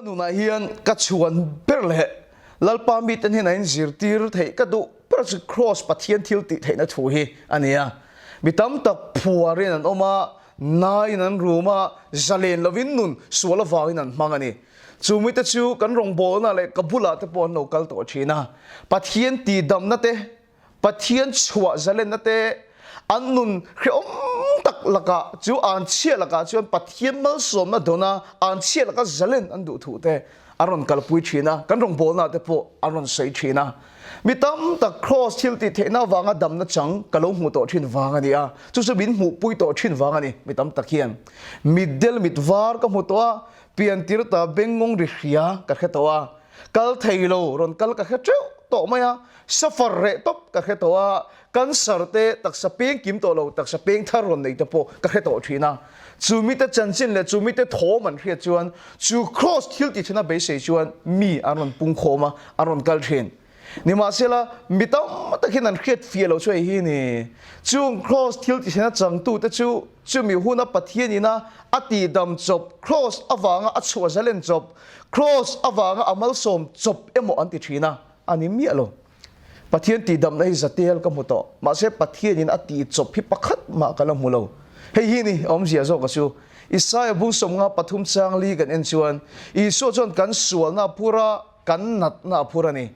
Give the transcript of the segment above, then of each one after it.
Ka nunah hian ka chhuan ber leh Lalpa mite hnenah in zirtir theih ka duh ber chu Kraws Pathian thil tih theihna thu hi a ni a. Mi tam tak phuarin an awm a, naiin an rum a, zalen lovin nun sual avangin an hmang a ni. Chu mite chu kan rawngbawlna leh ka bulah te pawh an lo kal tawh thin a. Pathian tihdamna te Pathian chhuah zalenna te an nun hrehawm tak lakah chu an chhiah lakah chuan Pathian malsawmna dawn a, an chhiah laka zalen an duh thuh te an rawn kalpui thin a, kan rawngbawlna te pawh an rawn sawi thin a. Mi tam tak Kraws thil tih theihna avanga damna chang ka lo hmuh tawh thin vang a ni a, chu chu min hmuhpui tawh thin vang a ni. Mi tam tak hian mitdel mit var ka hmu tawh a, piantir ta bengngawng ri hria ka hre tawh a, Kal thei lo rawn kal ka hre teuh tawh mai a, safar reh tawp ka hre tawh a, cancer te taksa peng kim tawh lo taksa peng thar rawn nei te pawh ka hre tawh thin a. Chu mite chanchin leh chu mite thawm an hriat chuan chu kraws thil tih thina beisei chuan mi an rawn pung khawm a, an rawn kal thin. Nimahsela, mi tam takin an hriat fiah lo chu hei hi ni. Chung kraws thil tih thina changtute chu chumi huna Pathian ina a tihdam chawp, kraws avanga a chhuah zalen chawp, Kraws avanga a malsawm chawp emaw an ti thin a, a ni miah lo. Pathian tihdamna hi zatel ka hmu tawh, mahse Pathianin a tih chawp hi pakhat mah ka la hmu lo. Hei hi ni awmzia zawk a chu. Isaia bung sawmnga pathum chang li kan en chuan Isua chuan kan sualna a phur a, kan natna a phur a ni.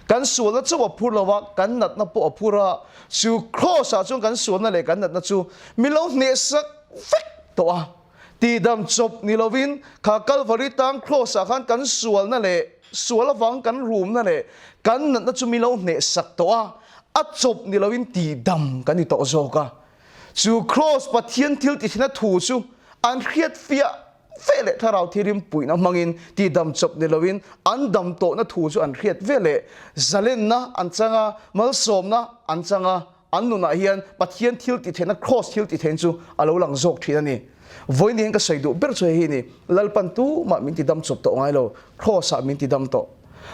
Kan sualna chauh a phur lo a, kan natna pawh a phur a. Chu Kraws-ah chuan kan sualna leh kan natna chu mi lo hnehsak vek tawh a. Tihdam chawp ni lovin kha Kalvari tang Kraws-ah khan kan sualna leh sual avang kan rumna leh kan natna chu mi lo hnehsak tawh a, a chawp ni lovin tihdam kan ni tawh zawk a. Chu Kraws Pathian thil tihna thu chu an hriat fiah ve leh thlarau thirim puihna hmangin tihdam chawp ni lovin an dam tawhna thu chu an hriat ve leh zalenna an chang a, malsawmna an chang a. An nunah hian Pathian thil tih theihna, Kraws thil tih theihna chu a lo lang zawk thin a ni. Vawiin hian ka sawi duh ber chu hei hi a ni, Lalpan tu mah min ti dam chawp tawh ngai lo, Kraws-ah min ti dam tawh.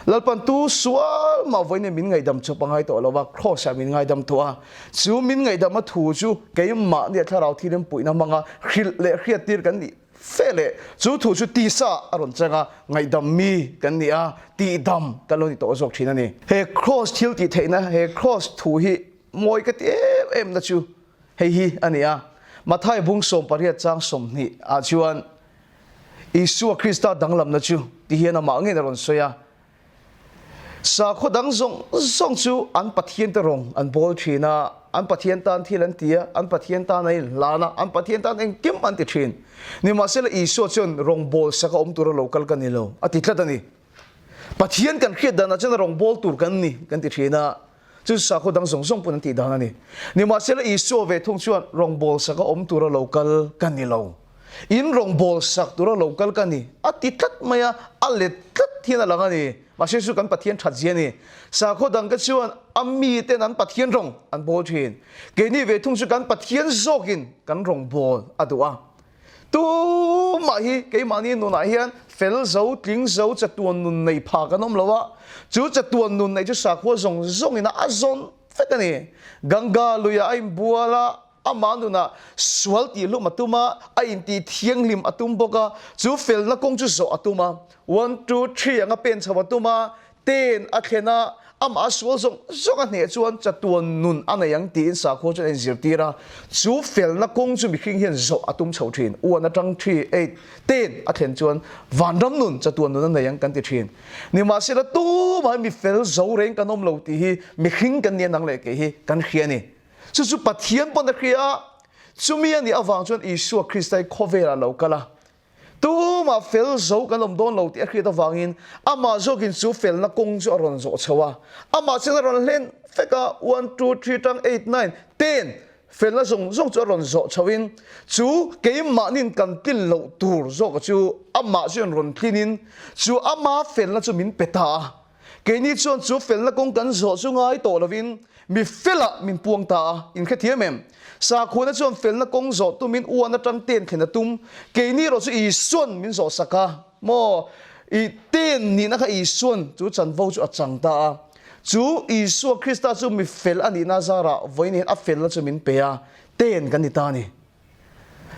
Lalpan tu sual mah vawiin hian min ngaihdam chawp a ngai tawh lo va, Kraws-ah min ngaidam tawh a. Chu min ngaihdama thu chu keimahni a thlarau thilin puihna hmanga hrilh leh hriattir kan nih fe leh chu thu chu tisa a rawn chang a, ngaihdam mi kan ni a, tihdam kan lo ni tawh zawk thin a ni. He kraws thil tih theihna, he kraws thu hi mawi ka ti em em na chu hei hi a ni a, Mathai bung 18 chang 20 ah chuan Isua Krista danglamna chu ti hian amah ngeiin a rawn sawi a, Sakhaw dang zawng zawng chu an Pathian te rawng an bawl thin a, an Pathian tan thil an ti a, an Pathian tan an inhlan a, an Pathian tan engkim an ti thin. Nimahsela Isua chuan rawngbawl sak a awm tura lo kal ka ni lo, a ti tlat a ni. Pathian kan hriat danah chuan rawngbawl tur kan ni kan ti thin a, chu sakhaw dang zawng zawng pawn an tih dan a ni. Nimahsela Isua ve thung chuan rawngbawl sak a awm tura lo kal ka ni lo. In rawngbawl sak tura lo kal ka ni, a ti tlat mai a, a let tlat hian a lang a ni. Mahse chu kan Pathian that zia a ni. Sakhaw dangte chuan a miten an Pathian rawng an bawl thin. Keini ve thung chu kan Pathian zawkin kan rawngbawl a duh a. Tumah hi keimahni nunah hian fel zo, tling zo, chatuan nun nei pha kan awm lo a. Chu chatuan nun neih chu sakhua zawng zawngin a zawn vek a ni. Ganga luiah a inbual a. Amah nunah sual tihhlum a tum a, a intih thianghlim a tum bawk a, chu felna kawng chu zawh a tum a. One, two, three anga pen chho a tum a, ten a thlen a, amah a sual zawng zawng a hneh chuan chatuan nun a nei ang tiin sakhua chuan a inzirtir a. Chu felna kawng chu mihring hian zawh a tum chho thin. One atang three, eight, ten a thlen chuan vanram nun, chatuan nun a nei ang kan ti thin. Nimahsela tumah hi mi fel zo reng kan awm lo tih hi mihring kan nia nang leh kei hi kan hria a ni. Chu chu Pathian pawn a hria a, chumi a nih avang chuan Isua Krista hi khawvelah a lo kal a. Tumah fel zo kan awm dawn lo tih a hriat avangin amah zawkin chu felna kawng chu a rawn zawh chho a. Amah chuan a rawn hlen vek a, one, two, three, tang, eight, nine, ten, felna zawng zawng chu a rawn zawh chhoin chu keimahnin kan tlin loh tur zawka chu amah chuan rawn tlinin chu ama felna chu min pe ta a. Keini chuan chu felna kawng kan zawh chu ngai tawh lovin mi felah min puang ta a, in hrethiam em? Sakhuana chuan felna kawng zawh tumin uan atang ten thlen a tum, keini erawh chu Isuan min zawh sak a, maw? I ten nihna kha Isuan chu chanvo chu a chang ta a. Chu Isua Krista chu mi fel a nihna zarah vawiin hian a felna chu min pe a, ten kan ni ta a ni.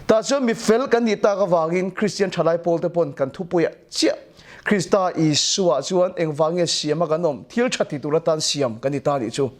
Tah chuan mi fel kan nih tak avangin Kristian thalai pawlte pawn kan thupuiah chiah. Krista Isua chuan engvang nge siama kan awm? Thil tha ti tur atan siam kan ni ta nih chu.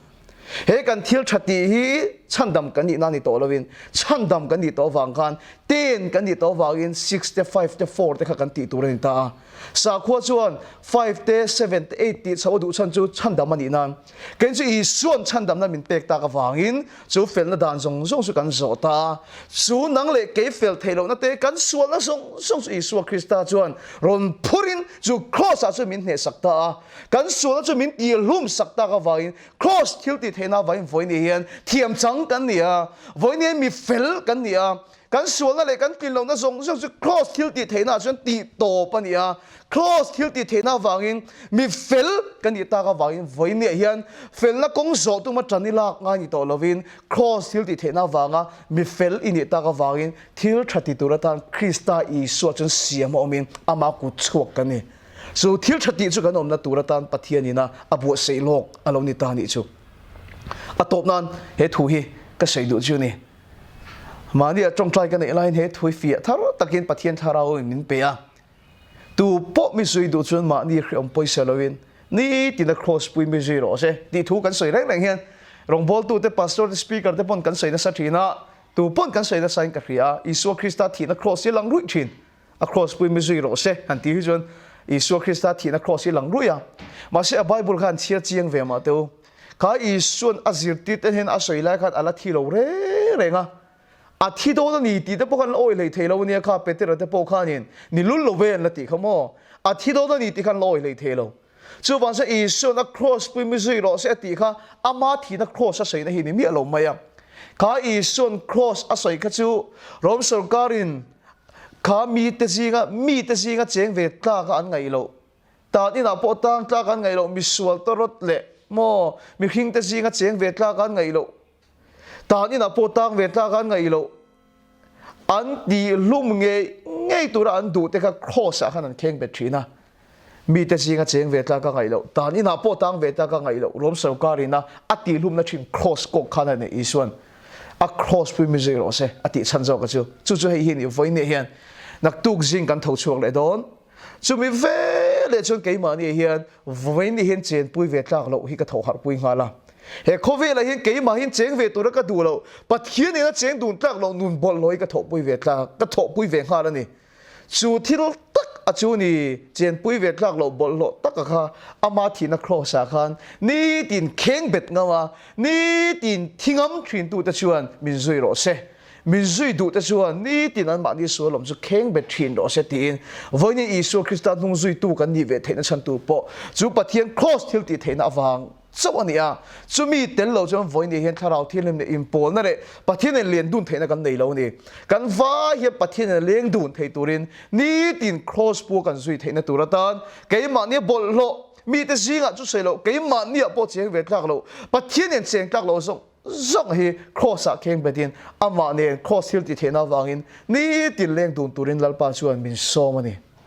He kan thil tha tih hi chhandam kan nihna ni tawh lovin, chhandam kan nih tawh avang khan ten kan nih tawh avangin six te, five te, four te kha kan tih tur a ni ta a. Sakhua chuan five te, seven te, eight tih chhoh a duh chhan chu chhandam a nih nan. Kei chu Isua'n chhandamna min pek tak avangin chu felna dan zawng zawng chu kan zawh ta a. Chu nang leh kei fel theih lohna te kan sualna zawng zawng chu Isua Krista chuan rawn phurin chu Kraws ah chuan min hnehsak ta a. Kan sualna chu min tirhlum sak tak avangin Kraws thil tih theihna avangin vawiin hian thiam chang kan ni a, vawiin hian mi fel kan ni a. Kan sualna leh kan tlin lohna zawng zawng chu Kraws thil tih theihna ah chuan tih tawp a ni a. Kraws thil tih theihna avangin mi fel kan nih tak avangin vawiin hian felna kawng zawh tuma tan i lak ngai ni tawh lovin Kraws thil tih theihna avanga mi fel i nih tak avangin thil tha ti tur atan Krista Isua chuan siam a awmin ama kut chhuak kan ni. Chu thil tha tih chu kan awmna tur atan Pathian ina a buatsaih lawk a lo ni ta nih chu. A tawp nan he thu hi ka sawi duh chu ni. Mahni a tawngtai ka neih laiin he thui fiah thar takin Pathian thlarau in min pe a. Tu pawh mi zui duh chuan mahni hreawm pawisa loin nitin a kraws pui mi zui rawh se tih thu kan sawi reng reng hian rawngbawltute, pastor te, speaker te pawn kan sawi nasa thin a, tu pawn kan sawi nasa in ka hria a, Isua Krista thihna kraws hi a lang ruih thin. A kraws pui mi zui rawh se han tih hi chuan Isua Krista thihna kraws hi a lang ruih a. Mahse a Bible kha han chhiar chiang ve mah teh u. Kha Isua'n a zirtir te hian a sawi lai khan a la thi lo reng reng a. A thi dawn a ni tih te pawh khan an la awih hlei thei lo a nia kha Petera te pawh khanin ni lul lo ve an la tih kha maw. A thi dawn a ni tih khan an la awih hlei thei lo. Chuvang chuan Isua'n a kraws pui mi zui rawh se a tih kha ama thihna kraws a sawina hi ni miah lo mai a. Kha Isua'n kraws a sawi kha chu Rom sorkarin Kha mite zinga mite zinga cheng ve tlak a an ngaih loh, tan inah pawh tang tlak an ngaih loh, misual tawrawt leh maw mihringte zinga cheng ve tlak an ngaih loh, tan inah pawh tang ve tlak an ngaih loh, an tihhlum ngei ngei tura an duh te kha kraws ah khan an kheng bet thin a. Mite zinga cheng ve tlak a ngaih loh, tan inah pawh tang ve tlak a ngaih loh, Rom sorkar ina a tihhlumna thin kraws kawk khan a neih Isua'n a kraws pui mi zui rawh se a tih chhan zawk a chu. Chu chu hei hi ni vawiin hian naktuk zing kan tho chhuak leh dawn. Chumi ve leh chuan keimahni hian vawiin hian chenpui ve tlak loh hi ka tho harh pui nghal a. He khawvelah hian keimah hian cheng ve tura ka duh loh, Pathian ina cheng dun tlak loh nun bawlhhlawh hi ka thawhpui ve tlak, ka thawhpui ve nghal a ni. Chu thil tak a chu ni, chenpui ve tlak loh bawlhhlawh tak a kha ama thihna kraws ah khan nitin kheng bet ngam a, nitin thi ngam thin tute chuan min zui rawh se, min zui duh te chuan nitin anmahni sual awm chu kheng bet thin rawh se tiin vawiin Isua Krista hnung zuitu kan nih ve theihna chhan tur pawh chu Pathian kraws thil tih theihna avang chauh a ni a, chumi tel lo chuan vawiin hian thlarau thianghlim leh inpawlna leh Pathian in lian dun theihna kan nei lo a ni. Kan vai hian Pathian in a leng dun thei turin nitin kraws pua kan zui theihna tur atan keimahnia bawlhhlawh mite zingah chu sawi loh keimahniah pawh cheng ve tlak loh Pathian in cheng tlak lo zawng zawng hi kraws ah kheng betin amah nen kraws thil ti theihna avangin nitin leng dun turin Lalpa chuan min sawm a ni.